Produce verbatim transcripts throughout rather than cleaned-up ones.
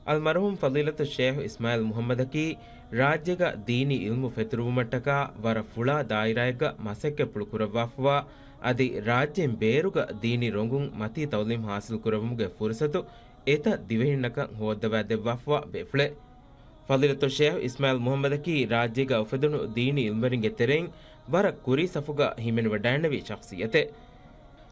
އަލްމަރުޙޫމް ފަޟީލަތު ޝޭޚް އިސްމާޢީލް މުޙައްމަދަކީ، ރާއްޖޭގަ ދީނީ ޢިލްމު ފެތުރުވުމަށްޓަކާ ވަރަށް ފުޅާ ދާއިރާއެއްގަ މަސައްކަތްޕުޅު ކުރައްވާފަވާ، އަދި ރާއްޖޭން ބޭރުގަ ދީނީ ރޮނގުން މަތީ ތަޢުލީމް ޙާޞިލް ކުރެއްވުމުގެ ފުރުޞަތު އެތައް ދިވެހިންނަކަށް ހޯއްދަވާ ދެއްވާފަވާ ބޭފުޅެއް. ފަޟީލަތު ޝޭޚް އިސްމާޢީލް މުޙައްމަދަކީ، ރާއްޖޭގަ އުފެދުނު ދީނީ ޢިލްމުވެރިންގެ ތެރެއިން ވަރަށް ކުރީ ސަފުގަ ހިމެނިވަޑައިންނެވި ޝަޚްޞިއްޔަތެއް.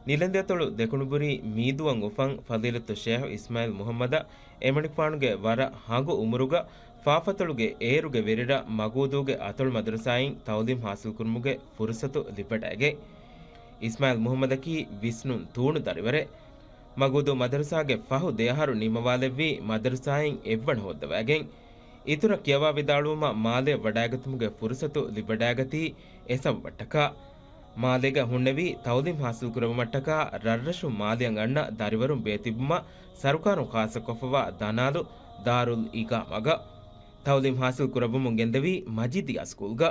ނިލަންދިއަތޮޅު ދެކުނުބުރީ މީދުއަށް އުފަން ފަޟީލަތު ޝޭޚް އިސްމާޢީލް މުޙައްމަދަށް އެމަނިކުފާނުގެ ވަރަށް ހަނގު އުމުރުގަ ފާފަތޮޅުގެ އޭރުގެ ވެރިރަށް މަގޫދޫގެ އަތޮޅު މަދަރުސާއިން ތަޢުލީމް ޙާޞިލްކުރުމުގެ ފުރުޞަތު ލިބިވަޑައިގެން. އިސްމާޢީލް މުޙައްމަދަކީ ވިސްނުން ތޫނު ދަރިވަރެއް. މަގޫދޫ މަދަރުސާގެ ފަހު ދެއަހަރު ނިންމަވާލެއްވީ މަދަރުސާއިން އެއްވަނަ ހޯއްދަވައިގެން. އިތުރަށް ކިޔަވާ ވިދާޅުވުމަށް މާލެއަށް ވަޑައިގަތުމުގެ ފުރުޞަތު ލިބިވަޑައިގަތީ އެ ސަބަބަށްޓަކާ. މާލޭގަ ހުންނެވީ ތަޢުލީމް ޙާޞިލްކުރެއްވުމަށްޓަކާ ރަށްރަށުން މާލެއަށް އަންނަ ދަރިވަރުން ބޭތިއްބުމަށް ސަރުކާރުން ޚާއްޞަކޮށްފަވާ ދަނާލު ދާރުލް އިޤާމާގަ. ތަޢުލީމް ޙާޞިލް ކުރައްވަމުން ގެންދެވީ މަޖީދިއްޔާ ސްކޫލްގަ.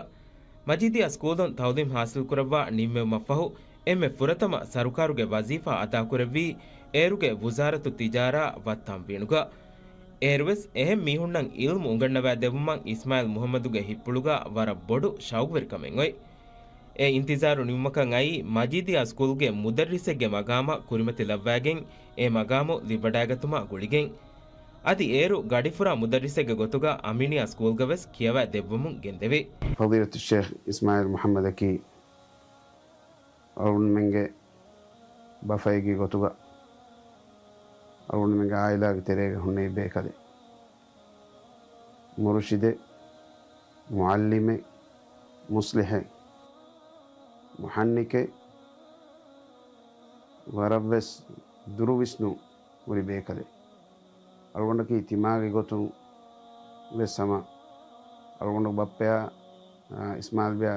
މަޖީދިއްޔާ ސްކޫލުން ތަޢުލީމް ޙާޞިލްކުރައްވާ ނިންމެވުމަށްފަހު، އެންމެ ފުރަތަމަ ސަރުކާރުގެ ވަޒީފާ އަދާކުރެއްވީ އޭރުގެ ވުޒާރަތު ތިޖާރާ ވަ ތަމްވީނުގަ. އޭރުވެސް އެހެން މީހުންނަށް ޢިލްމު އުނގަންނަވާ ދެއްވުމަށް އިސްމާޢީލް މުޙައްމަދުގެ ހިތްޕުޅުގަ ވަރަށް ބޮޑު ޝައުގުވެރިކަމެއް އޮތް. އެ އިންތިޒާރު ނިމުމަކަށް އައީ މަޖީދިއްޔާ ސްކޫލްގެ މުދައްރިސެއްގެ މަގާމަށް ކުރިމަތިލައްވައިގެން، އެ މަގާމު ލިބިވަޑައިގަތުމާ ގުޅިގެން. އަދި އޭރު ގަޑިފުރާ މުދައްރިސެއްގެ ގޮތުގަ އަމީނިއްޔާ ސްކޫލްގަވެސް ކިޔަވާ ދެއްވަމުން ގެންދެވި. ފަޟީލަތު ޝޭޚް އިސްމާޢީލް މުޙައްމަދަކީ އަޅުގަނޑުމެންގެ ބަފައިގެ ގޮތުގަ އަޅުގަނޑުމެންގެ އާއިލާގެ ތެރޭގަ ހުންނެވި ބޭކަލެއް. މުރުޝިދެއް، މުޢައްލިމެއް، މުޞްލިޙެއް، މުޙައްނިކެއް، ވަރަށްވެސް ދުރުވިސްނުން ހުރި ބޭކަލެއް. އަޅުގަނޑަކީ ތިމާގެ ގޮތުން ވެސް ހަމަ އަޅުގަނޑު ބައްޕަޔާ، އާ، އިސްމާޢީލްބެޔާ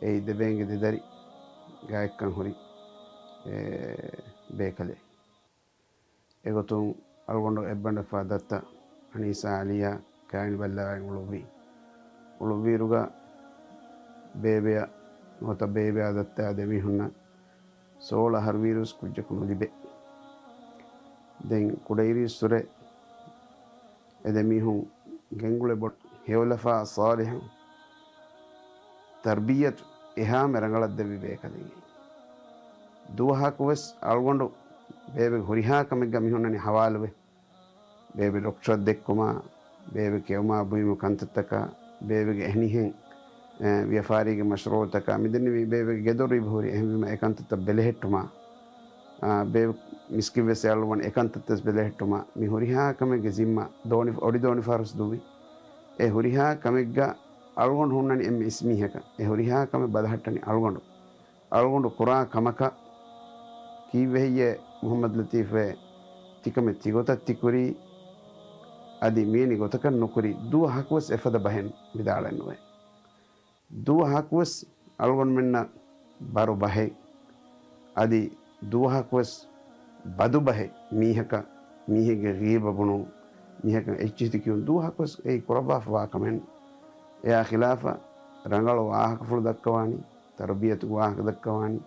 އެއީ ދެބޭންގެ ދެދަރި ގާތްކަން ހުރި، އެ، ބޭކަލެއް. އެގޮތުން އަޅުގަނޑު އެއްބަނޑަށްފަހަ ދައްތަ އަނީސާ އަލީއާ ކާއިނި ބައްލަވައި އުޅުއްވި. އުޅުއްވިއިރުގަ ބޭބެއަށް ނުވަތަ ބޭބެއާ ދައްތައާ ދެމީހުންނަށް ސޯޅަ އަހަރުވީރުވެސް ކުއްޖަކު ނުލިބޭ. ދެން ކުޑައިރީސްސުރެ އެ ދެމީހުން ގެންގުޅޭ ބޮޑު ހެޔޮލަފާ ޞާލިޙު ތަރްބިއްޔަތު އެހާމެ ރަނގަޅަށް ދެއްވި ބޭކަލެއް. ދުވަހަކުވެސް އަޅުގަނޑު ބޭބެގެ ހުރިހާ ކަމެއްގަ މި ހުންނަނީ ހަވާލުވެ. ބޭބެ ޑޮކްޓަރަށް ދެއްކުމާ، ބޭބެ ކެއުމާ ބުއިމު ކަންތައްތަކާ، ބޭބެގެ އެހެނިހެން، އެ، ވިޔަފާރީގެ މަޝްރޫޢުތަކާ، މިދެންނެވީ ބޭބެގެ ގެދޮރު އިބަހުރި އެހެންވީމަ އެކަންތައްތައް ބެލެހެއްޓުމާ، އާ، ބޭބެ މިސްކިތްވެސް އެ އަޅުވަން އެކަންތައްތައް ބެލެހެއްޓުމާ، މި ހުރިހާ ކަމެއްގެ ޒިންމާ ދޯނި-، އޮޑި ދޯނިފަހަރުސް ދުއްވި. އެ ހުރިހާ ކަމެއްގަ އަޅުގަނޑު ހުންނަނީ އެންމެ އިސް މީހަކަށް. އެ ހުރިހާ ކަމެއް ބަލަހައްޓަނީ އަޅުގަނޑު. އަޅުގަނޑު ކުރާ ކަމަކަށް ކީއްވެ ހެއްޔޭ މުޙައްމަދު ލަތީފް އޭ ތިކަމެއް ތިގޮތަށް ތިކުރީ، އަދި މިވެނި ގޮތަކަށް ނުކުރީ، ދުވަހަކުވެސް އެފަދަ ބަހެއް ވިދާޅެއް ނުވޭ. ދުވަހަކުވެސް އަޅުގަނޑުމެންނަށް ބަރު ބަހެއް، އަދި ދުވަހަކުވެސް ބަދު ބަހެއް މީހަކަށް، މީހެއްގެ ޣީބަ ބުނުން، މީހަކަށް އެއްޗިހިތި ކިޔުން ދުވަހަކުވެސް އެއީ ކުރައްވާފަވާ ކަމެއް ނޫން. އެއާ ޚިލާފަށް ރަނގަޅު ވާހަކަފުޅު ދައްކަވާނީ، ތަރުބިޔަތުގެ ވާހަކަ ދައްކަވާނީ،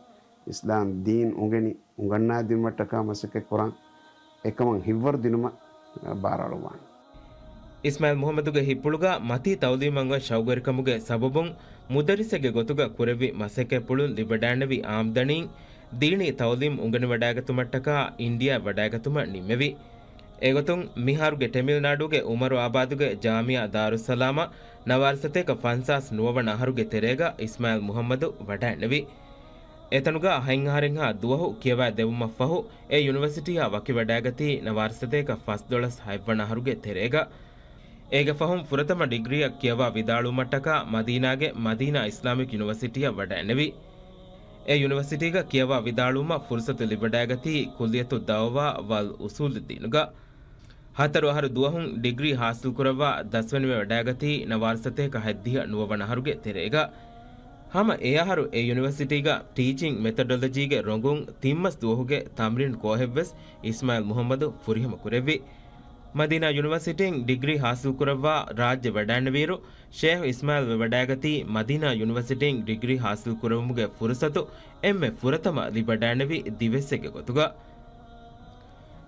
އިސްލާމް ދީން އުނގެނި އުނގަންނާދިނުމަށްޓަކާ މަސައްކަތްކުރަން އެކަމަށް ހިތްވަރު ދިނުމަށް ބާރުއަޅުއްވާނެ. އިސްމާޢީލް މުޙައްމަދުގެ ހިތްޕުޅުގަ މަތީ ތަޢުލީމަށް އޮތް ޝައުގުވެރިކަމުގެ ސަބަބުން މުދައްރިސެއްގެ ގޮތުގަ ކުރެއްވި މަސައްކަތްޕުޅުން ލިބިވަޑައިންނެވި އާމްދަނީން ދީނީ ތަޢުލީމް އުނގެނިވަޑައިގަތުމަށްޓަކާ އިންޑިއާއަށް ވަޑައިގަތުމަށް ނިންމެވި. އެގޮތުން މިހާރުގެ ޓެމިލްނާޑުގެ އުމަރު އާބާދުގެ ޖާމިޢާ ދާރުއްސަލާމަށް ނަވާރަސަތޭކަ ފަންސާސް ނުވަވަނަ އަހަރުގެ ތެރޭގަ އިސްމާޢީލް މުޙައްމަދު ވަޑައިންނެވި. އެތަނުގަ ހަތް އަހަރެއްހާ ދުވަހު ކިޔަވާ ދެވުމަށްފަހު، އެ ޔުނިވަރސިޓީއާ ވަކިވަޑައިގަތީ ނަވާރަސަތޭކަ ފަސްދޮޅަސް ހަތްވަނަ އަހަރުގެ ތެރޭގަ. އޭގެ ފަހުން ފުރަތަމަ ޑިގްރީއަށް ކިޔަވާ ވިދާޅުވުމަށްޓަކާ މަދީނާގެ މަދީނާ އިސްލާމިކް ޔުނިވަރސިޓީއަށް ވަޑައިންނެވި. އެ ޔުނިވަރސިޓީގަ ކިޔަވާ ވިދާޅުވުމަށް ފުރުޞަތު ލިބިވަޑައިގަތީ ކުއްލިއްޔަތު ދަޢުވާ ވަލް އުޞޫލުއްދީނުގަ. ހަތަރު އަހަރު ދުވަހުން ޑިގްރީ ހާސިލްކުރައްވާ ދަސްވެނިވެވަޑައިގަތީ ނަވާރަސަތޭކަ ހަތްދިހަ ނުވަވަނަ އަހަރުގެ ތެރޭގަ. ހަމަ އެ އަހަރު އެ ޔުނިވަރސިޓީގަ ޓީޗިންގ މެތޮޑޮލޮޖީގެ ރޮނގުން ތިންމަސް ދުވަހުގެ ތަމްރީން ކޯހެއްވެސް އިސްމާޢީލް މުޙައްމަދު ފުރިހަމަ ކުރެއްވި. މަދީނާ ޔުނިވަރސިޓީން ޑިގްރީ ހާސިލްކުރައްވާ ރާއްޖެ ވަޑައިންނެވިއިރު، ޝޭޚް އިސްމާޢީލް ވެވަޑައިގަތީ މަދީނާ ޔުނިވަރސިޓީން ޑިގްރީ ހާސިލްކުރެވުމުގެ ފުރުޞަތު އެންމެ ފުރަތަމަ ލިބިވަޑައިންނެވި ދިވެއްސެއްގެ ގޮތުގަ.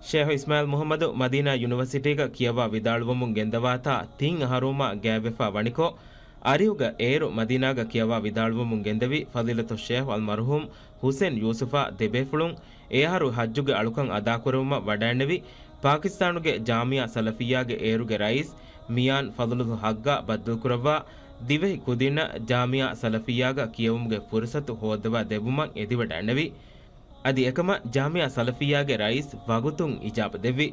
ޝޭހު އިސްމާއިލް މުޙައްމަދު މަދީނާ ޔުނިވަރސިޓީގަ ކިޔަވާ ވިދާޅުވަމުން ގެންދަވާތާ ތިން އަހަރުވުމާ ގާތްވެފާ ވަނިކޮށް، އަރިހުގަ އޭރު މަދީނާގަ ކިޔަވާ ވިދާޅުވަމުން ގެންދެވި ފަޟީލަތު ޝޭހު އަލްމަރުޙޫމް ޙުސެން ޔޫސުފާ ދެބޭފުޅުން އެ އަހަރު ޙައްޖުގެ އަޅުކަން އަދާކުރެވުމަށް ވަޑައިންނެވި ޕާކިސްތާނުގެ ޖާމިޢާ ސަލަފިއްޔާގެ އޭރުގެ ރައީސް މިޔާން ފަޟުލުލް ޙައްޤާ ބައްދަލުކުރައްވާ ދިވެހި ކުދިންނަށް ޖާމިޢާ ސަލަފިއްޔާގަ ކިޔެވުމުގެ ފުރުޞަތު ހޯއްދަވާ ދެއްވުމަށް އެދިވަޑައިންނެވި. އަދި އެކަމަށް ޖާމިޢާ ސަލަފިއްޔާގެ ރައީސް ވަގުތުން އިޖާބަ ދެއްވި.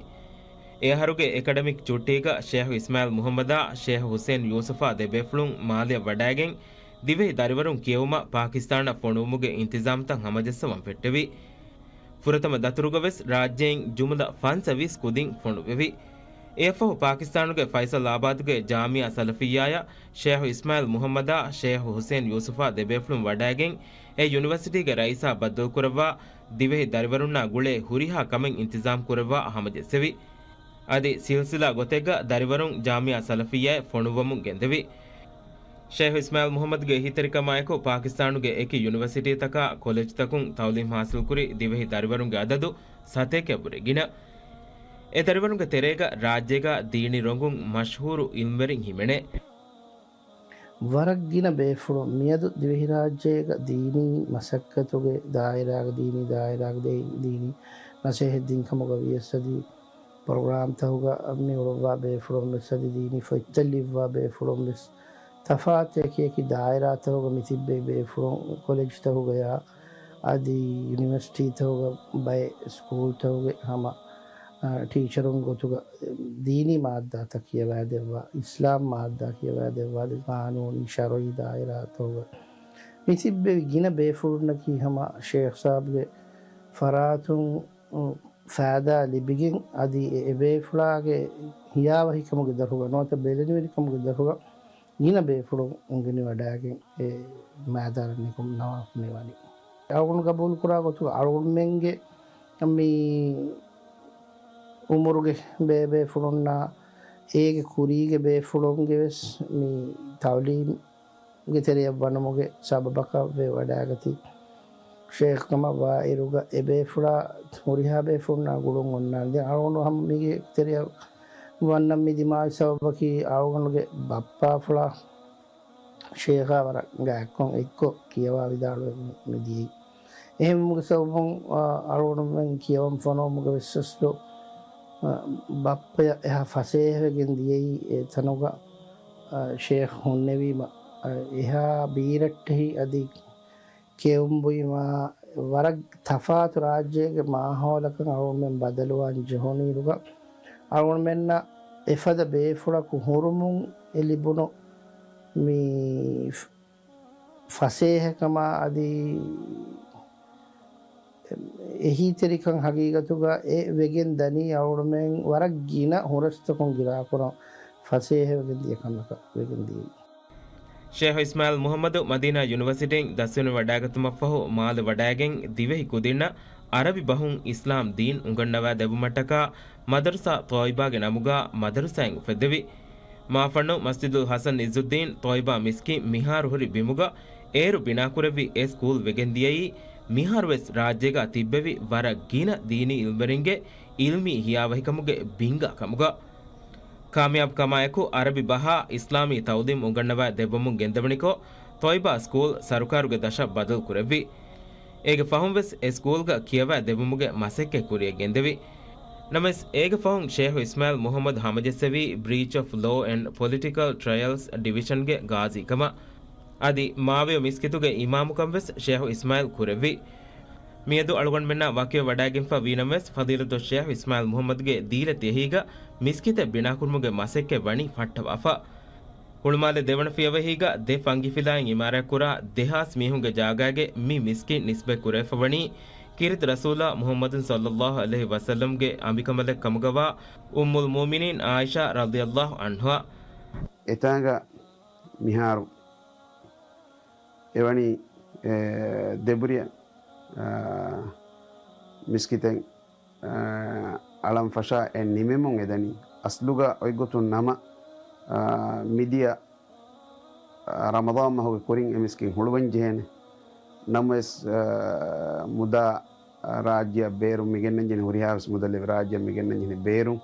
އެ އަހަރުގެ އެކަޑަމިކް ޗުއްޓީގަ ޝޭހު އިސްމާއިލް މުޙައްމަދާ ޝޭހު ޙުސެން ޔޫސުފާ ދެބޭފުޅުން މާލެއަށް ވަޑައިގެން، ދިވެހި ދަރިވަރުން ކިޔެވުމަށް ޕާކިސްތާނަށް ފޮނުވުމުގެ އިންތިޒާމްތައް ހަމަޖައްސަވަން ފެއްޓެވި. ފުރަތަމަ ދަތުރުގަވެސް ރާއްޖެއިން ޖުމުލަ ފަންސަވީސް ކުދިން ފޮނުއްވެވި. އެއަށްފަހު ޕާކިސްތާނުގެ ފައިސަލް އާބާދުގެ ޖާމިޢާ ސަލަފިއްޔާއަށް ޝޭހު އިސްމާއިލް މުޙައްމަދާ ޝޭހު ޙުސެން ޔޫސުފާ ދެބޭފުޅުން ވަޑައިގެން، އެ ޔުނިވަރސިޓީގެ ރައީސާ ބައްދަލުކުރައްވާ ދިވެހި ދަރިވަރުންނާ ގުޅޭ ހުރިހާ ކަމެއް އިންތިޒާމް ކުރައްވާ ހަމަޖެއްސެވި. އަދި ސިލްސިލާ ގޮތެއްގަ ދަރިވަރުން ޖާމިޢާ ސަލަފިއްޔާއެއް ފޮނުއްވަމުން ގެންދެވި. ޝޭހު އިސްމާއިލް މުޙައްމަދުގެ އެހީތެރިކަމާއެކު ޕާކިސްތާނުގެ އެކި ޔުނިވަރސިޓީތަކާ ކޮލެޖްތަކުން ތަޢުލީމް ޙާޞިލްކުރި ދިވެހި ދަރިވަރުންގެ އަދަދު ސަތޭކައަށްވުރެ ގިނަ. އެ ދަރިވަރުންގެ ތެރޭގަ ރާއްޖޭގަ ދީނީ ރޮނގުން މަޝްހޫރު އިލްމުވެރިން ހިމެނޭ. ވަރަށް ގިނަ ބޭފުޅުން މިއަދު ދިވެހިރާއްޖޭގަ ދީނީ މަސައްކަތުގެ ދާއިރާގަ، ދީނީ ދާއިރާގަ ދޭ-، ދީނީ ނަސޭހަތް ދިން ކަމުގަ ވިޔަސް އަދި ޕްރޮގްރާމްތަކުގަ މި އުޅުއްވާ ބޭފުޅުން ވެސް އަދި ދީނީ ފޮތްތައް ލިޔުއްވާ ބޭފުޅުން ވެސް ތަފާތު އެކި އެކި ދާއިރާތަކުގަ މި ތިއްބެވި ބޭފުޅުން ކޮލެޖްތަކުގަޔާ އަދި ޔުނިވަރސިޓީތަކުގަ ބައެއް ސްކޫލްތަކުގެ ހަމަ، އަ، ޓީޗަރުން ގޮތުގަ ދީނީ މާއްދާތައް ކިޔަވައިދެއްވާ، އިސްލާމް މާއްދާ ކިޔަވައިދެއްވާ، އަދި ޤާނޫނީ ޝަރުޢީ ދާއިރާތަކުގަ މި ތިއްބެވި ގިނަ ބޭފުޅުންނަކީ ހަމަ ޝޭޚް ސާބްގެ ފަރާތުން، އު، ފައިދާ ލިބިގެން އަދި އެ އެބޭފުޅާގެ ހިޔާވަހިކަމުގެ ދަށުގަ ނުވަތަ ބެލެނިވެރިކަމުގެ ދަށުގަ ގިނަ ބޭފުޅުން އުނގެނިވަޑައިގެން އެ މައިދާނަށް ނިކުމެ ނަވާފަ މިވަނީ. އަޅުގަނޑު ގަބޫލުކުރާ ގޮތުގަ އަޅުގަނޑުމެންގެ މި އުމުރުގެ ބޭބޭފުޅުންނާ އޭގެ ކުރީގެ ބޭފުޅުންގެ ވެސް މި ތަޢުލީމް ގެ ތެރެއަށް ވަނުމުގެ ސަބަބަކަށް ވެވަޑައިގަތީ. ޝޭޚް ކަމަށް ވާއިރުގަ އެބޭފުޅާ ހުރިހާ ބޭފުޅުންނާ ގުޅުން އޮންނާނެ. ދެން އަޅުގަނޑު ހަމަ މީގެ ތެރެއަށް ވަންނަން މި ދިމާވި ސަބަބަކީ އަޅުގަނޑުގެ ބައްޕާފުޅާ ޝޭޚާ ވަރަށް ގާތްކޮށް އެއްކޮށް ކިޔަވާ ވިދާޅުވެ މި ދިޔައީ. އެހެންވުމުގެ ސަބަބުން، އަ، އަޅުގަނޑުމެން ކިޔަވަން ފޮނުވުމުގެ ވެސް އަސްލު، އަ، ބައްޕަޔަށް އެހާ ފަސޭހަވެގެން ދިޔައީ އެ ތަނުގަ، އަ، ޝޭޚް ހުންނެވީމަ، އަ، އެހާ ބީރައްޓެހި އަދި ކެއުން ބުއިމާ ވަރަށް ތަފާތު ރާއްޖޭގެ މާހައުލަކަށް އަޅުގަނޑުމެން ބަދަލުވާން ޖެހުނުއިރުގަ، އަޅުގަނޑުމެންނަށް އެފަދަ ބޭފުޅަކު ހުރުމުން އެ ލިބުނު މި ފަސޭހަކަމާ އަދި އެހީތެރިކަން ހަގީގަތުގަ އެ ވެގެން ދަނީ އަޅުގަނޑުމެން ވަރަށް ގިނަ ހުރަސްތަކުން ގިރާކުރަން ފަސޭހަވެގެން ދިޔަ ކަމަކަށް ވެގެން ދިޔައީ. ޝޭހު އިސްމާއިލް މުޙައްމަދު މަދީނާ ޔުނިވަރސިޓީން ދަސްވެވަޑައިގަތުމަށްފަހު މާލެ ވަޑައިގެން ދިވެހި ކުދިންނަށް އަރަބި ބަހުން އިސްލާމް ދީން އުނގަންނަވާ ދެއްވުމަށްޓަކާ މަދަރުސާ ޠޯއިބާގެ ނަމުގަ މަދަރުސާއެއް އުފެއްދެވި. މާފަންނު މަސްޖިދުލް ޙަސަން އިއްޒުއްދީން ޠޯއިބާ މިސްކިތް މިހާރު ހުރި ބިމުގަ އޭރު ބިނާކުރެއްވި އެ ސްކޫލް ވެގެން ދިޔައީ މިހާރުވެސް ރާއްޖޭގަ ތިއްބެވި ވަރަށް ގިނަ ދީނީ އިލްމުވެރިންގެ އިލްމީ ހިޔާވަހިކަމުގެ ބިންގާ ކަމުގަ. ކާމިޔާބު ކަމާއެކު އަރަބި ބަހާ އިސްލާމީ ތަޢުލީމް އުނގަންނަވާ ދެއްވަމުން ގެންދަވަނިކޮށް، ޠޯއިބާ ސްކޫލް ސަރުކާރުގެ ދަށަށް ބަދަލު ކުރެއްވި. އޭގެ ފަހުން ވެސް އެ ސްކޫލްގަ ކިޔަވާ ދެއްވުމުގެ މަސައްކަތް ކުރިޔަށް ގެންދެވި. ނަމަވެސް، އޭގެ ފަހުން ޝޭހު އިސްމާއިލް މުޙައްމަދު ހަމަޖެއްސެވީ ބްރީޗް އޮފް ލޯ އެންޑް ޕޮލިޓިކަލް ޓްރަޔަލްސް ޑިވިޝަންގެ ގާޒީ ކަމަށް. އަދި މާވެޔޮ މިސްކިތުގެ އިމާމުކަން ވެސް ޝޭހު އިސްމާއިލް ކުރެއްވި. މިއަދު އަޅުގަނޑުމެންނާ ވަކިވެ ވަޑައިގެންފަ ވީނަމަވެސް، ފަޟީލަތު ޝޭހު އިސްމާއިލް މުޙައްމަދުގެ ދީލަތި އެހީގަ މިސްކިތެއް ބިނާކުރުމުގެ މަސައްކަތް ވަނީ ފައްޓަވާފަ. ހުޅުމާލެ ދެވަނަ ފިޔަވަހީގަ ދެ ފަންގިފިލާއިން އިމާރާތްކުރާ ދެހާސް މީހުންގެ ޖާގާގެ މި މިސްކިތް ނިސްބަތް ކުރެވިފަ ވަނީ ކީރިތި ރަސޫލާ މުޙައްމަދު ޞައްލައްލާހު ޢަލައިހި ވަސައްލަމްގެ އަނބިކަނބަލެއް ކަމުގަވާ އުއްމުލް މުއުމިނީން ޢާއިޝާ ރަޟިޔައްލާހު ޢަންހާ. އެތާނގަ މިހާރު އެވަނީ، އެ، ދެބުރިޔަ، އަ، މިސްކިތެއް، އަ، އަޅަން ފަށާ އެ ނިމެމުން އެދަނީ. އަސްލުގަ އޮތްގޮތުން ނަމަ، އަ، މިދިޔަ، އަ، ރަމަޟާން މަހުގެ ކުރިން އެ މިސްކިތް ހުޅުވަން ޖެހޭނެ. ނަމަވެސް، އަ، މުދާ، ރާއްޖެއަށް ބޭރުން މިގެންނަންޖެހެނީ، ހުރިހާވެސް މުދަލެއް ރާއްޖެއަށް މިގެންނަންޖެހެނީ ބޭރުން.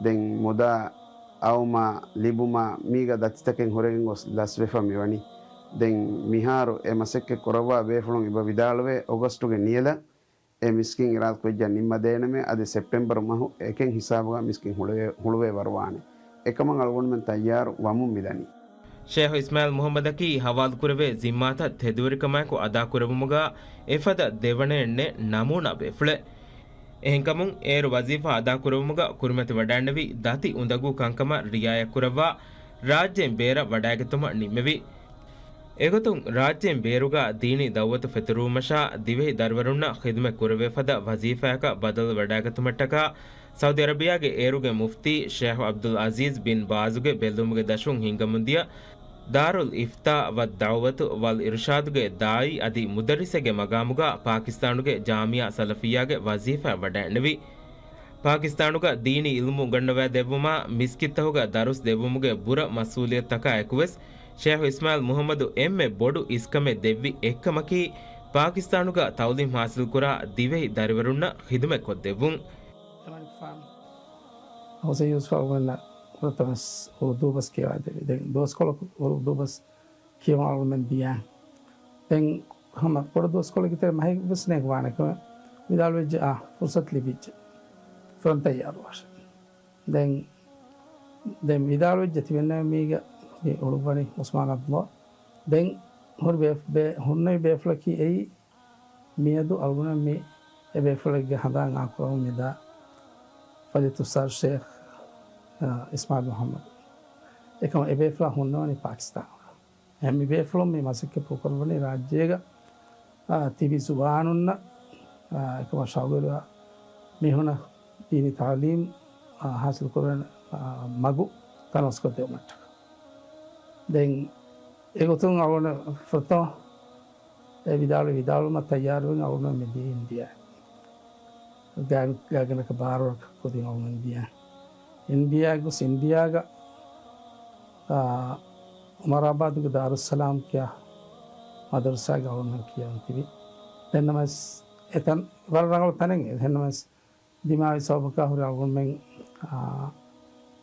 ދެން މުދާ އައުމާ ލިބުމާ މީގަ ދަތިތަކެއް ހުރެގެން ގޮސް ލަސްވެފަ މިވަނީ. ދެން މިހާރު އެ މަސައްކަތް ކުރައްވާ ބޭފުޅުން އިބަ ވިދާޅުވޭ، އޮގަސްޓުގެ ނިޔަލަށް އެ މިސްކިތް އިރާދަކުވެއްޖާ ނިންމަދޭނަމޭ، އަދި ސެޕްޓެމްބަރު މަހު އެކެއް ހިސާބުގަ މިސްކިތް ހުޅުވޭ، ހުޅުވޭ ވަރުވާނެ. އެކަމަށް އަޅުގަނޑުމެން ތައްޔާރު ވަމުން މިދަނީ. ޝޭހު އިސްމާއިލް މުހައްމަދަކީ ހަވާލުކުރެވޭ ޒިންމާތައް ތެދުވެރިކަމާއެކު އަދާކުރެއްވުމުގަ އެފަދަ ދެވަނައެއް ނެތް ނަމޫނާ ބޭފުޅެއް. އެހެންކަމުން އޭރު ވަޒީފާ އަދާކުރެއްވުމުގަ ކުރިމަތިވަޑައިންނެވި ދަތި އުނދަގޫ ކަންކަމަށް ރިއާޔަތްކުރައްވާ ރާއްޖޭން ބޭރަށް ވަޑައިގަތުމަށް ނިންމެވި. އެގޮތުން ރާއްޖޭން ބޭރުގަ ދީނީ ދައުވަތު ފެތުރުވުމަށާ ދިވެހި ދަރިވަރުންނަށް ޚިދުމަތް ކުރެވޭ ފަދަ ވަޒީފާއަކަށް ބަދަލު ވަޑައިގަތުމަށްޓަކާ ސައުދި އަރަބިޔާގެ އޭރުގެ މުފްތީ ޝޭހު އަބްދުލް އަޒީޒް ބިން ބާޒުގެ ބެއްލުމުގެ ދަށުން ހިންގަމުންދިޔަ ދާރުލް އިފްތާ ވައްދައުވަތު ވަލް އިރުޝާދުގެ ދާއީ އަދި މުދައްރިސެއްގެ މަގާމުގަ ޕާކިސްތާނުގެ ޖާމިއާ ސަލަފިއްޔާގެ ވަޒީފާއަށް ވަޑައިންނެވި. ޕާކިސްތާނުގަ ދީނީ އިލްމު އުނގަންނަވައިދެއްވުމާ، މިސްކިތްތަކުގަ ދަރުސް ދެއްވުމުގެ ބުރަ މަސްއޫލިއްޔަތުތަކާ އެކުވެސް، ޝޭހު އިސްމާއިލް މުހައްމަދު އެންމެ ބޮޑު އިސްކަމެއް ދެއްވި އެއްކަމަކީ، ޕާކިސްތާނުގަ ތައުލީމް ޙާޞިލްކުރާ ދިވެހި ދަރިވަރުންނަށް ޚިދުމަތްކޮށްދެއްވުން. އެމަނިކުފާނު ހުސެން ޔޫސުފް އަޅުގަނޑަށް ފުރަތަމަސް އުރުދޫ ބަސް ކިޔަވާދެއްވި. ދެން ދުވަސްކޮޅަކު އުރުދޫ ބަސް ކިޔަވާ އަޅުމެން ދިޔަ. ދެން ހަމަ ބޮޑު ދުވަސްކޮޅެއްގެ ތެރެ މަހެއް ވެސް ނޭނގުވާނެ ކަމެއް ވިދާޅުވެއްޖެ، އާ، ފުރުސަތު ލިބިއްޖެ. ފުރަން ތައްޔާރުވާށެ. ދެން، ދެން ވިދާޅުވެއްޖެ ތިބެންނަމެ މީގަ މި އުޅުއްވަނީ އުސްމާން އަބްދުﷲ. ދެން ހުރި ބޭ-، ބޭ-، ހުންނެވި ބޭފުޅަކީ އެއީ މިއަދު އަޅުގަނޑު މި އެ ބޭފުޅެއްގެ ހަނދާން އާކުރަމުން މިދާ ފަޟީލަތު އުސްތާޛު ޝޭޚް، އާ، އިސްމާޢީލް މުޙައްމަދު. އެކަމަށް އެ ބޭފުޅާ ހުންނެވަނީ ޕާކިސްތާނުގަ. އެހެން މި ބޭފުޅުން މި މަސައްކަތް ކުރައްވަނީ ރާއްޖޭގަ، އާ، ތިބި ޒުވާނުންނަށް، އާ، އެކަމަށް ޝައުގުވެރިވާ މީހުނަށް ދީނީ ތަޢުލީމް، އާ، ޙާޞިލް ކުރުމަށް، އާ، މަގު ތަނަވަސްކޮށްދެވުމަށްޓަކަ. ދެން އެގޮތުން އަޅުގަނޑު ފުރަތަމަ އެ ވިދާޅުވި ވިދާޅުވުމަށް ތައްޔާރުވެގެން އަޅުގަނޑު މިދިޔަ އިންޑިޔާ. ގާ-، ގާތްގަނޑަކަށް ބާރަ ވަރަކަށް ކުދިން އަޅުގަނޑު މިދިޔަ. އިންޑިޔާ ގޮސް އިންޑިޔާގަ، އާ، އުމަރާބާދުގެ ދާރުއްސަލާމް ކިޔާ މަދަރުސާގަ އަޅުގަނޑު ކިޔަވަން ތިބި. ދެން ނަމަވެސް އެތަން ވަރަށް ރަނގަޅު ތަނެއް. އެހެންނަމަވެސް ދިމާވި ސަބަބަކާ ހުރެ އަޅުގަނޑުމެން، އާ،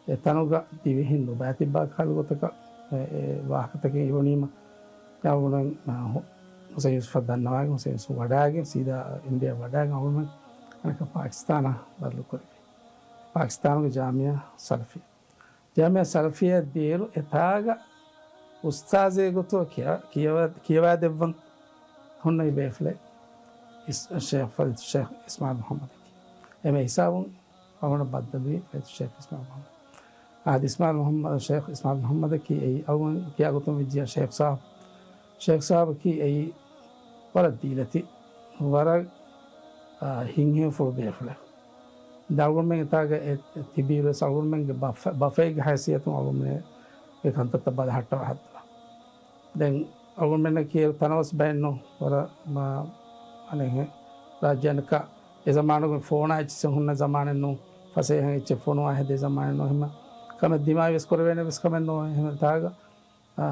އެ ތަނުގަ ދިވެހިން ނުބައި ތިއްބާ ކަހަލަ ގޮތަކަށް އެ، އެ ވާހަކަތަކެއް އިވުނީމަ، އަޅުގަނޑުމެން، އާ، ހު-، ހުސެން ޔޫސުފަށް ދަންނަވާގެން، ހުސެން ޔޫސުފް ވަޑާގެން، ސީދާ އިންޑިޔާ ވަޑާގެން އަޅުގަނޑުމެން އަނެކާ ޕާކިސްތާނަށް ބަދަލު ކުރެވި. ޕާކިސްތާނުގެ ޖާމިއާ ސަލަފިއްޔާ. ޖާމިއާ ސަލަފިއްޔާ ދިޔައިރު އެތާގަ އުސްތާޒެއް ގޮތުގަ ކިޔަ-، ކިޔަވާ-، ކިޔަވާދެއްވަން ހުންނެވި ބޭފުޅެއް އިސް-، ޝޭޚް ފަޟީލަތު ޝޭޚް އިސްމާޢީލް މުޙައްމަދަކީ. އެމެ ހިސާބުން އަޅުގަނޑަށް ބައްދަލުވީ ފަޟީލަތު ޝޭޚް އިސްމާޢީލް މުޙައްމަދު. އާދެ، އިސްމާޢީލް މުޙައްމަދު، ޝޭޚް އިސްމާޢީލް މުޙައްމަދަކީ އެއީ އަޅުގަނޑު ކިޔާ ގޮތުން ވެއްޖިއްޔާ ޝޭޚް ސާބް. ޝޭޚް ސާބަކީ އެއީ ވަރަށް ދީލަތި، ވަރަށް، އާ، ހިތްހެޔޮފުޅު ބޭފުޅެއް. ދެން އަޅުގަނޑުމެން އެތާގަ އެ، އެ ތިބީއިރުވެސް އަޅުގަނޑުމެންގެ ބަފަ-، ބަފައެއްގެ ހައިސިއްޔަތުން އަޅުގަނޑުމެންގެ ކަންތައްތައް ބަލަހައްޓަވާ ހައްދަވާ. ދެން އަޅުގަނޑުމެންނަށް ކިޔެއް ތަނަވަސް ބައެއްނު ވަރަށް މާ އަނެއްހެން ރާއްޖޭންނަކާ އެ ޒަމާނުގެ ފޯނާ އެއްޗެއް ހުންނަ ޒަމާނެއް ނޫން، ފަސޭހައިން އެއްޗެއް ފޮނުވާ ހެދޭ ޒަމާނެއް ނޫން، އެހެން ކަމެއް ދިމާވި ވެސް ކުރެވޭނެ ވެސް ކަމެއް ނޫން. އެހެން ތާގަ، އާ،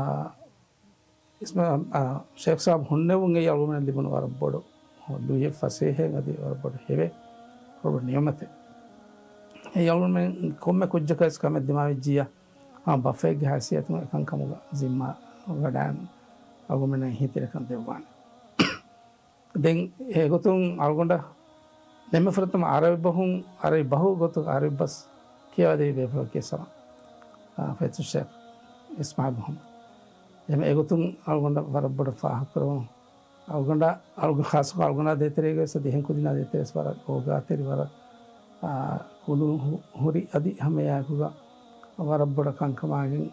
އިސްމާ-، އާ، ޝޭޚް ސާބް ހުންނެވުން އެއީ އަޅުގަނޑުމެން ލިބުނު ވަރަށް ބޮޑު ލުޔެއް ފަސޭހައެއް އަދި ވަރަށް ބޮޑު ހެވެއް، ވަރަށް ބޮޑު ނިޢުމަތެއް. އެއީ އަޅުގަނޑުމެން ކޮންމެ ކުއްޖަކަށް ވެސް ކަމެއް ދިމާވެއްޖިއްޔާ، އާ، ބަފައެއްގެ ހައިސިއްޔަތުން އެކަންކަމުގަ ޒިންމާ ވަޑައިން އަޅުގަނޑުމެންނަށް އެހީތެރިކަން ދެއްވާނެ. ދެން އެގޮތުން އަޅުގަނޑަށް ދެންމެ ފުރަތަމަ ޢަރަބި ބަހުން، ޢަރަބި ބަހު ގޮތުގަ ޢަރަބި ބަސް ކިޔަވާދެވި ބޭފުޅަކީ ސަމާ، އާ، ފަޟީލަތު ޝޭޚް އިސްމާޢީލް މުޙައްމަދު. ދެން އެގޮތުން އަޅުގަނޑަށް ވަރަށް ބޮޑަށް ފާހަގަކުރެވުނު. އަޅުގަނޑަށް، އަޅުގަނޑު ޚާއްޞަކޮށް އަޅުގަނޑާ ދޭތެރޭގަ ވެސް އަދި އެހެން ކުދިންނާ ދޭތެރޭ ވެސް ވަރަށް އޯގާތެރި، ވަރަށް، އާ، ކުލުން ހު-، ހުރި އަދި ހަމައެއާއެކުގަ ވަރަށް ބޮޑަށް ކަންކަމާގެން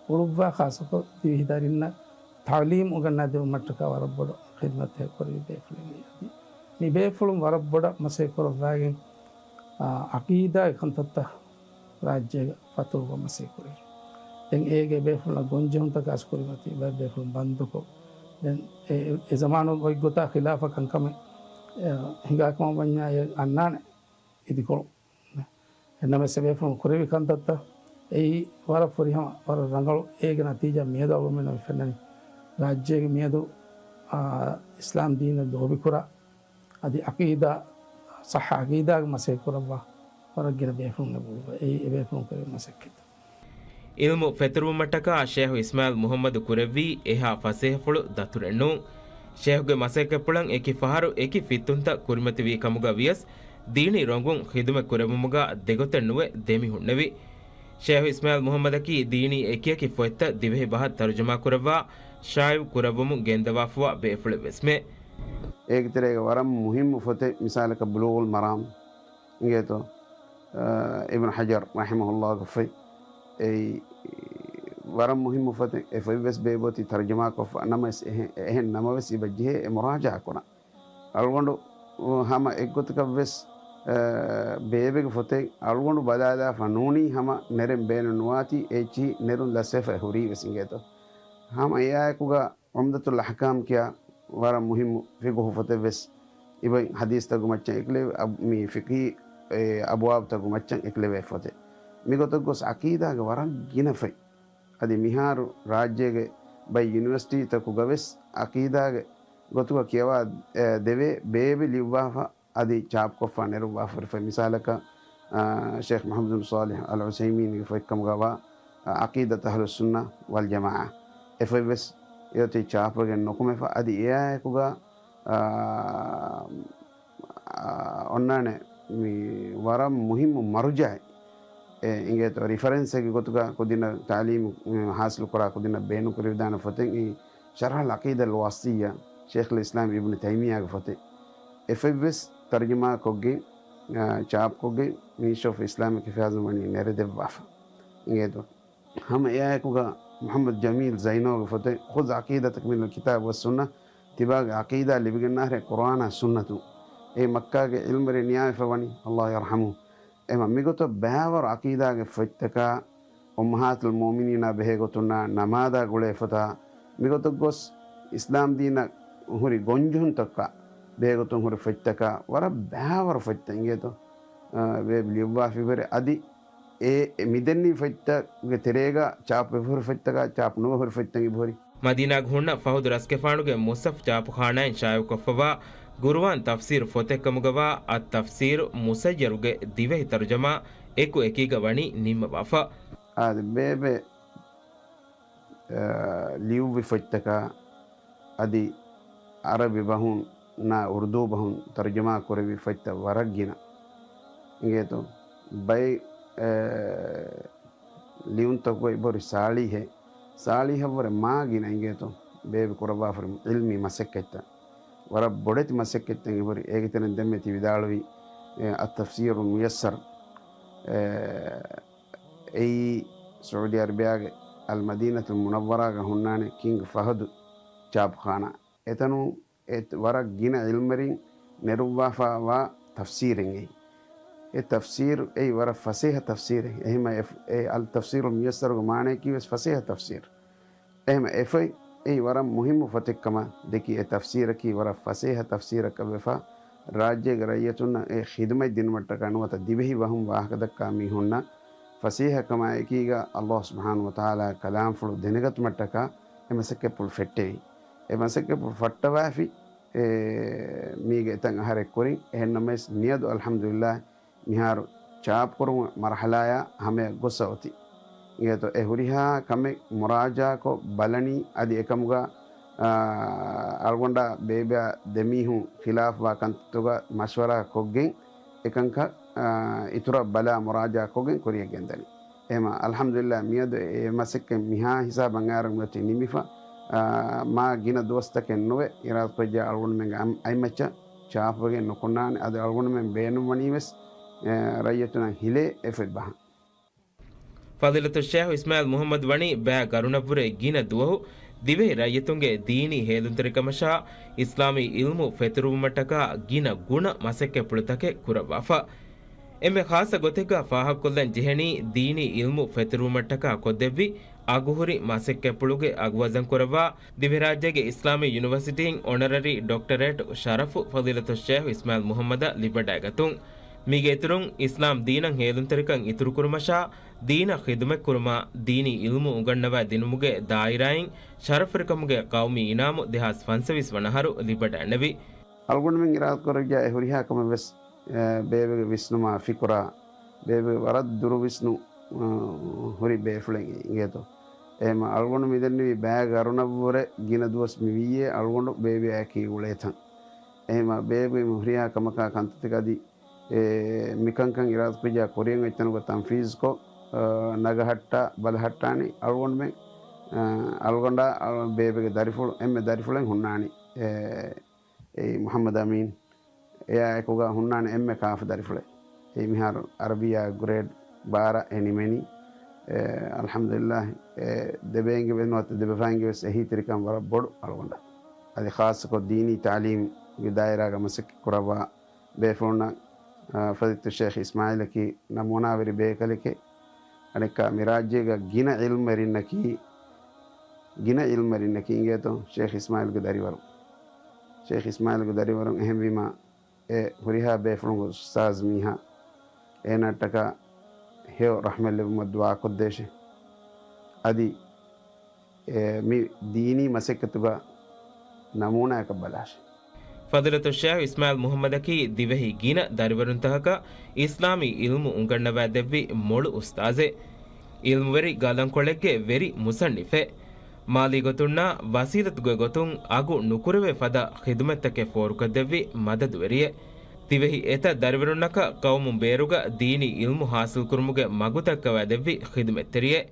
އުޅުއްވާ، ޚާއްޞަކޮށް ދިވެހި ދަރިންނަށް ތަޢުލީމް އުނގަންނާދެވުމަށްޓަކާ ވަރަށް ބޮޑު ޚިދުމަތެއް ކުރެވި ބޭފުޅެއް އަދި މި ބޭފުޅުން ވަރަށް ބޮޑަށް މަސައްކަތް ކުރައްވާގެން، އާ، ޢަޤީދާގެ ކަންތައްތައް ރާއްޖޭގަ ފަތުރުކޮށް މަސައްކަތް ކުރެވި. ދެން އޭގެ ބޭފުޅުންނަށް ގޮންޖެހުންތަކާސް ކުރިމަތި، ބައެއް ބޭފުޅުން ބަންދުކޮށް، ދެން އެ، އެ ޒަމާނު އޮތްގޮތާ ޚިލާފަށް ކަންކަމެއް، އެ، ހިނގާ ކަމަށް ވަންޏާ އެ އަންނާނެ އިދިކޮޅު. އެހެންނަމަވެސް އެބޭފުޅުން ކުރެވި ކަންތައްތައް އެއީ ވަރަށް ފުރިހަމަ، ވަރަށް ރަނގަޅު. އޭގެ ނަތީޖާ މިއަދު އަޅުގަނޑުމެންނަށް ފެންނަނީ ރާއްޖޭގެ މިއަދު، އާ، އިސްލާމް ދީނަށް ލޯބިކުރާ، އަދި އަޤީދާ، ޞައްޙަ އަޤީދާގެ މަސައްކަތް ކުރައްވާ ވަރަށް ގިނަ ބޭފުޅުން އެބަ އުޅުއްވާ. އެއީ އެބޭފުޅުން ކުރެވޭ މަސައްކަތްތައް. ޢިލްމު ފެތުރުވުމަށްޓަކާ ޝޭޚު އިސްމާޢީލް މުޙައްމަދު ކުރެއްވީ އެހާ ފަސޭހަފުޅު ދަތުރެއް ނޫން. ޝޭޚުގެ މަސައްކަތްޕުޅަށް އެކި ފަހަރު އެކި ފިއްތުންތައް ކުރިމަތިވީ ކަމުގަ ވިޔަސް، ދީނީ ރޮނގުން ޚިދުމަތް ކުރެއްވުމުގަ ދެގޮތެއް ނުވެ ދެމި ހުންނެވި. ޝޭޚު އިސްމާޢީލް މުޙައްމަދަކީ ދީނީ އެކިއެކި ފޮތްތައް ދިވެހި ބަހަށް ތަރުޖަމާ ކުރައްވާ، ޝާއިޢު ކުރައްވަމުން ގެންދަވާފަވާ ބޭފުޅެއް ވެސްމެ. އޭގެ ތެރޭގަ ވަރަށް މުހިއްމު ފޮތެއް، މިސާލަކަށް ބުލޫޣުލް މަރާމް އިނގޭތޯ، އާ، އިބްނު ޙަޖަރު ރަޙިމަހުﷲގެ ފޮތް. އެއީ ވަރަށް މުހިއްމު ފޮތެއް. އެ ފޮތް ވެސް ބޭބޯތީ ތަރުޖަމާކޮށްފަ ނަމަވެސް، އެހެން، އެހެން ނަމަވެސް އިބަ ޖެހޭ އެ މުރާޖަޢާ ކުރަން. އަޅުގަނޑު ހަމަ އެއްގޮތަކަށް ވެސް، އާ، ބޭބެގެ ފޮތެއް އަޅުގަނޑު ބަލާލާފަ ނޫނީ ހަމަ ނެރެން ބޭނުން ނުވާތީ އެއްޗިހި ނެރުން ލަސްވެފަ ހުރީ ވެސް އިނގޭތޯ. ހަމަ އެއާއެކުގަ ޢުމްދަތުލް އަޙްކާމް ކިޔާ ވަރަށް މުހިއްމު ފިޤުހު ފޮތެއް ވެސް އިބައިން ޙަދީޘްތަކުގެ މައްޗަށް އެކުލެވި، އަބް-، މި ފިޤްހީ، އެ، އަބުވާބުތަކުގެ މައްޗަށް އެކުލެވޭ ފޮތެއް. މިގޮތަށް ގޮސް ޢަޤީދާގެ ވަރަށް ގިނަ ފޮތް. އަދި މިހާރު ރާއްޖޭގެ ބައެއް ޔުނިވަރސިޓީތަކުގަ ވެސް ޢަޤީދާގެ ގޮތުގަ ކިޔަވާ، އެ، ދެވޭ ބޭބެ ލިޔުއްވާފަ އަދި ޗާޕްކޮށްފަ ނެރުއްވާފަ ހުރި ފޮތް. މިސާލަކަށް، އާ، ޝޭޚް މުޙައްމަދު ބިން ޞާލިޙް އަލް ޢުޘައިމީންގެ ފޮތްކަމުގަވާ، އާ، ޢަޤީދަތު އަހްލުއްސުންނަ ވަލްޖަމާޢާ އެ ފޮތް ވެސް އެއޮތީ ޗާޕްވެގެން ނުކުމެފަ. އަދި އެއާއެކުގަ، އާ، އާ، އޮންނާނެ މި ވަރަށް މުހިއްމު މަރުޖަޢެއް. އެ އިނގޭތޯ، ރިފަރެންސެއްގެ ގޮތުގަ ކުދިންނަށް ތަޢުލީމު، އެ، ޙާޞިލު ކުރާ ކުދިންނަށް ބޭނުންކުރެވިދާނެ ފޮތެއް އެއީ ޝަރްޙުލް ޢަޤީދަތުލް ވާސިޠިއްޔާ، ޝޭޚުލް އިސްލާމް އިބްނު ތައިމިއްޔާގެ ފޮތެއް. އެ ފޮތް ވެސް ތަރުޖަމާކޮށްގެން، އާ، ޗާޕްކޮށްގެން މިނިސްޓްރީ އޮފް އިސްލާމިކް އެފެއާޒުން ވަނީ ނެރެދެއްވާފަ. އިނގޭތޯ. ހަމަ އެއާއެކުގަ މުޙައްމަދު ޖަމީލް ޒައިނޯގެ ފޮތެއް ޚުޛް ޢަޤީދަތަކަ މިނަލް ކިތާބި ވައްސުންނަ، ތިބާގެ ޢަޤީދާ ލިބިގެންނާހެރޭ ޤުރްއާނާ ސުންނަތުން. އެ މައްކާގެ ޢިލްމުވެރިން ނިޔާވެފަ ވަނީ، ﷲ ޔަރްޙަމު. އެމަ މިގޮތަށް ބައިވަރު ޢަޤީދާގެ ފޮތްތަކާ، އުއްމަހާތުލް މުއުމިނީނާ ބެހޭ ގޮތުންނާ، ނަމާދާ ގުޅޭ ފޮތާ، މިގޮތަށް ގޮސް އިސްލާމް ދީނަށް ހުރި ގޮންޖެހުންތަކާ ބެހޭގޮތުން ހުރި ފޮތްތަކާ، ވަރަށް ބައިވަރު ފޮތްތައް އިނގޭތޯ، އަ، ވޭބް ލިޔުއްވާފިވެރި އަދި އެ، އެ މިދެންނެވި ފޮތްތަކުގެ ތެރޭގަ ޗާޕް ވެފަ ހުރި ފޮތްތަކާ، ޗާޕް ނުވެ ހުރި ފޮތްތައް އިބަހުރި. މަދީނާގަ ހުންނަ ފަހުދު ރަސްގެފާނުގެ މުޞްޙަފް ޗާޕުޚާނާއިން ޝާއިޢުކޮށްފަވާ ޤުރުއާން ތަފްސީރު ފޮތެއްކަމުގަވާ އައް ތަފްސީރު މުޞައްޔަރުގެ ދިވެހި ތަރުޖަމާ އެކު އެކީގަ ވަނީ ނިންމަވާފަ. އާދެ، ބޭބެ، އާ، ލިޔުއްވި ފޮތްތަކާ އަދި އަރަބި ބަހުން ނާ އުރުދޫ ބަހުން ތަރުޖަމާ ކުރެއްވި ފޮތްތައް ވަރަށް ގިނަ. އިނގޭތޯ؟ ބައެއް، އެ، ލިޔުންތަކުގައި އިބަހުރި ސާޅީހެއް، ސާޅީހަށްވުރެ މާ ގިނަ އިނގޭތޯ؟ ބޭބެ ކުރައްވާފަ ހުރި ޢިލްމީ މަސައްކަތްތައް. ވަރަށް ބޮޑެތި މަސައްކަތްތައް އިބަހުރި. އޭގެ ތެރެއިން ދެންމެ ތި ވިދާޅުވީ، އެ، އައް ތަފްސީރުލް މުޔައްސަރު. އެ، އެއީ ސައޫދީ އަރަބިޔާގެ އަލް މަދީނަތުލް މުނައްވަރާގަ ހުންނާނެ ކިންގް ފަހަދު ޗާޕުޚާނާ. އެތަނުން އެ ވަރަށް ގިނަ ޢިލްމުވެރިން ނެރުއްވާފަ ވާ ތަފްސީރެއް އެއީ. އެ ތަފްސީރު އެއީ ވަރަށް ފަސޭހަ ތަފްސީރެއް. އެހެންމަ އެ، އެ އަލް ތަފްސީރުލް މުޔައްސަރުގެ މާނަޔަކީ ވެސް ފަސޭހަ ތަފްސީރު. އެހެންމަ އެ ފޮތް އެއީ ވަރަށް މުހިއްމު ފޮތެއްކަމަށް ދެކި އެ ތަފްސީރަކީ ވަރަށް ފަސޭހަ ތަފްސީރަކަށް ވެފަ، ރާއްޖޭގެ ރައްޔިތުންނަށް އެ ޚިދުމަތް ދިނުމަށްޓަކާ ނުވަތަ ދިވެހި ބަހުން ވާހަކަދައްކާ މީހުންނަށް ފަސޭހަކަމާއެކީގަ ﷲ ސުބްޙާނަހޫ ވަތަޢާލާގެ ކަލާމްފުޅު ދެނެގަތުމަށްޓަކާ އެ މަސައްކަތްޕުޅު ފެއްޓެވި. އެ މަސައްކަތްޕުޅު ފައްޓަވައިފި، އެ، މީގެ އެތައް އަހަރެއް ކުރިން. އެހެންނަމަވެސް، މިއަދު އަލްޙަމްދުލިއްލާހް މިހާރު ޗާޕްކުރުމުގެ މަރުޙަލާޔާ ހަމަޔަށް ގޮސް އޮތީ. އިނގޭތޯ، އެ ހުރިހާ ކަމެއް މުރާޖާކޮށް ބަލަނީ، އަދި އެކަމުގަ، އާ، އަޅުގަނޑާ ބޭބެއާ ދެމީހުން ޚިލާފްވާ ކަންތައްތަކުގަ މަޝްވަރާ ކޮށްގެން އެކަންކަން، އާ، އިތުރަށް ބަލާ މުރާޖާ ކޮށްގެން ކުރިޔަށް ގެންދަނީ. އެހެމަ އަލްޙަމްދުލިއްލާ، މިއަދު އެ މަސައްކަތް މިހާ ހިސާބަށް އައިރު މިއޮތީ ނިމިފަ، އާ، މާ ގިނަ ދުވަސްތަކެއް ނުވެ، އިރާދަކުރެއްޖެ އަޅުގަނޑުމެންގެ އަތް-، އަތްމައްޗަށް ޗާޕްވެގެން ނުކުންނާނެ. އަދި އަޅުގަނޑުމެން ބޭނުންވަނީ ވެސް، އެ، ރައްޔިތުންނަށް ހިލޭ އެ ފޮތް ބަހަން. ފަޟީލަތުއް ޝޭޚް އިސްމާޢީލް މުޙައްމަދު ވަނީ ބައި ގަރުނަށްވުރެ ގިނަ ދުވަހު ދިވެހި ރައްޔިތުންގެ ދީނީ ހޭލުންތެރިކަމަށާ އިސްލާމީ ޢިލްމު ފެތުރުވުމަށްޓަކާ ގިނަ ގުނަ މަސައްކަތްޕުޅުތަކެއް ކުރައްވާފަ. އެންމެ ޚާއްޞަ ގޮތެއްގަ ފާހަގަކޮށްލަން ޖެހެނީ، ދީނީ ޢިލްމު ފެތުރުވުމަށްޓަކާ ކޮށްދެއްވި އަގުހުރި މަސައްކަތްޕުޅުގެ އަގުވަޒަންކުރައްވާ، ދިވެހިރާއްޖޭގެ އިސްލާމީ ޔުނިވަރސިޓީން އޮނަރަރީ ޑޮކްޓަރޭޓް ޝަރަފު ފަޟީލަތުއް ޝޭޚް އިސްމާޢީލް މުޙައްމަދަށް ލިބިވަޑައިގަތުން. މީގެ އިތުރުން، އިސްލާމް ދީނަށް ހޭލުންތެރިކަން އިތުރުކުރުމަށާ، ދީނަށް ޚިދުމަތްކުރުމާ، ދީނީ ޢިލްމު އުނގަންނަވައިދިނުމުގެ ދާއިރާއިން ޝަރަފުވެރިކަމުގެ ޤައުމީ އިނާމު ދެހާސް ފަންސަވީސް ވަނަ އަހަރު ލިބިވަޑައިގެންނެވި. އަޅުގަނޑުމެން އިރާދަކުރެއްވިއްޔާ އެ ހުރިހާ ކަމެއް ވެސް، އެ، ބޭބެގެ ވިސްނުމާ ފިކުރާ، ބޭބެގެ ވަރަށް ދުރު ވިސްނު، އަ، ހުރި ބޭފުޅެއް އިނގޭތޯ. އެހެމަ އަޅުގަނޑު މިދެންނެވި ބައިގަރުނަށްވުރެ ގިނަ ދުވަސް މިވިއްޔޭ އަޅުގަނޑު ބޭބެއާއެކީ އުޅޭތަން. އެހެމަ ބޭބެ މި ހުރިހާ ކަމަކާ ކަންތައްތަކަށް އަދި އެ، މިކަންކަން އިރާދަކުރިއްޔާ ކުރިއަށް އޮތްތަނުގަ ތަންފީޒްކޮށް، އަ، ނަގަހައްޓާ، ބަލަހައްޓާނީ އަޅުގަނޑުމެން، އަ، އަޅުގަނޑާ، އަ، ބޭބެގެ ދަރިފުޅު، އެންމެ ދަރިފުޅެއް ހުންނާނީ، އެ، އެ، މުޙައްމަދު އަމީން. އެއާއެކުގަ ހުންނާނެ އެންމެ ކާފަ ދަރިފުޅެއް. އެ، މިހާރު އަރަބިއްޔާ ގްރޭޑް ބާރަ އެ ނިމެނީ. އެ، އަލްޙަމްދުލިއްލާހް، އެ، ދެބޭންގެ ނުވަތަ ދެބަފައިންގެ ވެސް އެހީތެރިކަން ވަރަށް ބޮޑު އަޅުގަނޑަށް. އަދި ޚާއްޞަކޮށް ދީނީ ތަޢުލީމުގެ ދާއިރާގަ މަސައްކަތް ކުރައްވާ ބޭފުޅުންނަށް، އާ، ފަޟީލަތު ޝޭޚް އިސްމާޢީލަކީ ނަމޫނާވެރި ބޭކަލެކޭ. އަނެއްކާ މި ރާއްޖޭގަ ގިނަ ޢިލްމުވެރިންނަކީ، ގިނަ ޢިލްމުވެރިންނަކީ އިނގޭތޯ ޝޭޚް އިސްމާޢީލްގެ ދަރިވަރު. ޝޭޚް އިސްމާޢީލްގެ ދަރިވަރުން އެހެންވީމާ، އެ ހުރިހާ ބޭފުޅުންގެ އުސްތާޒު މީހާ އޭނާއަށްޓަކާ ހެޔޮ ރަޙްމަތް ލިބުމަށް ދުޢާ ކޮށްދޭށޭ. އަދި އެ، މި ދީނީ މަސައްކަތުގަ ނަމޫނާއަކަށް ބަލާށޭ. ފަޟީލަތު ޝޭޚް އިސްމާޢީލް މުޙައްމަދަކީ ދިވެހި ގިނަ ދަރިވަރުންތަކަކަށް އިސްލާމީ ޢިލްމު އުނގަންނަވާ ދެއްވި މޮޅު އުސްތާޒެއް. ޢިލްމުވެރި ގަލަންކޮޅެއްގެ ވެރި މުޞައްނިފެއް. މާލީ ގޮތުންނާ ވަސީލަތުގެ ގޮތުން އަގު ނުކުރެވޭ ފަދަ ޚިދުމަތްތަކެއް ފޯރުކޮށްދެއްވި މަދަދުވެރިއެއް. ދިވެހި އެތައް ދަރިވަރުންނަކަށް ޤައުމު ބޭރުގަ ދީނީ ޢިލްމު ޙާޞިލްކުރުމުގެ މަގު ދައްކަވާ ދެއްވި ޚިދުމަތްތެރިއެއް.